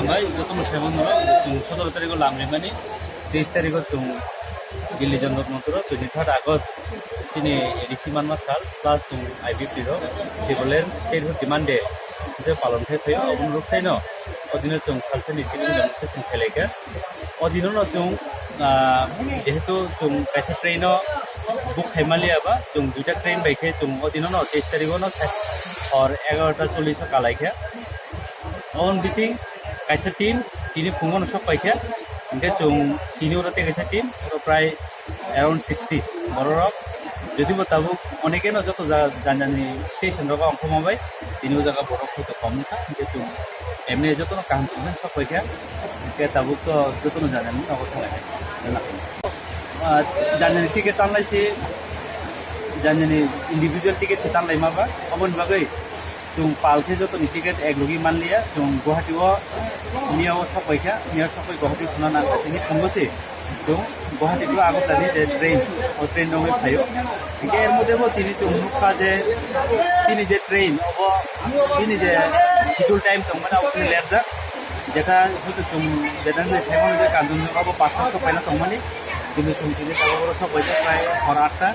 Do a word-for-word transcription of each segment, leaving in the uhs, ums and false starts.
Bai, jotono saimano, chwng sotoro tarikho lam rimani, teis tarikho chwng Delhi Jantar Mantar o, twenty third August, chini A D C manma sal, plus chwng I B P rok, Tibolen State Hood Demand Day, je palon khai phaio, aboni rwksaino, o dino chwng salsani civil demonstration khlai kha. O dinono chwng, ah, jehetu chwng kaisa train o book khai maliya ba, chwng duita train bai khe chwng o dinono teis tarikhono hor egarota chollish o kalai kha. Oboni bising kaisa team tini phungo no sok paikha, hinkhe chwng tini oro tei kaisa team, oro prai around sixty bororok. Jodibo tabuk onekeno joto ja-, jani jani station rogo ongkhorma bai tini o jaga borok hoito kom wngkha, hinkhe chwng emni jotono kaham tongmani sok paikha, hinkhe tabuk to jotono jani nogo thanglai. Ah, jani ticket tanlai si, jani individual ticket si tanlai ma ba, oboni bagwi chwng pal khe jotoni ticket ek logi manliya, chwng Guwahati o miya o sok paikha, miya o sok pai Guwahati thangna nang kha, tini phungo se chwng Guwahati to Agartala ni je train, o train rogwi phaio. Hinkhe er moddhe bo tini chwng nukha je tini je train obo tini je schedule time tongmani abo tini lerjak. Jeta hoito chwng jeta hinwi saimano je Kanchanjunga bo pass o sok paina tongmani, kintu chwng tini tabuk oro sok paijak prai hor atta.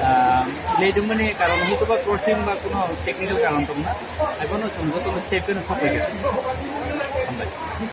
Ah, late wngmani karon hwnkhe ba crossing ba kuno technical karon tongna, haiphano chwng jotono safe kheno sok paikha. Hambai.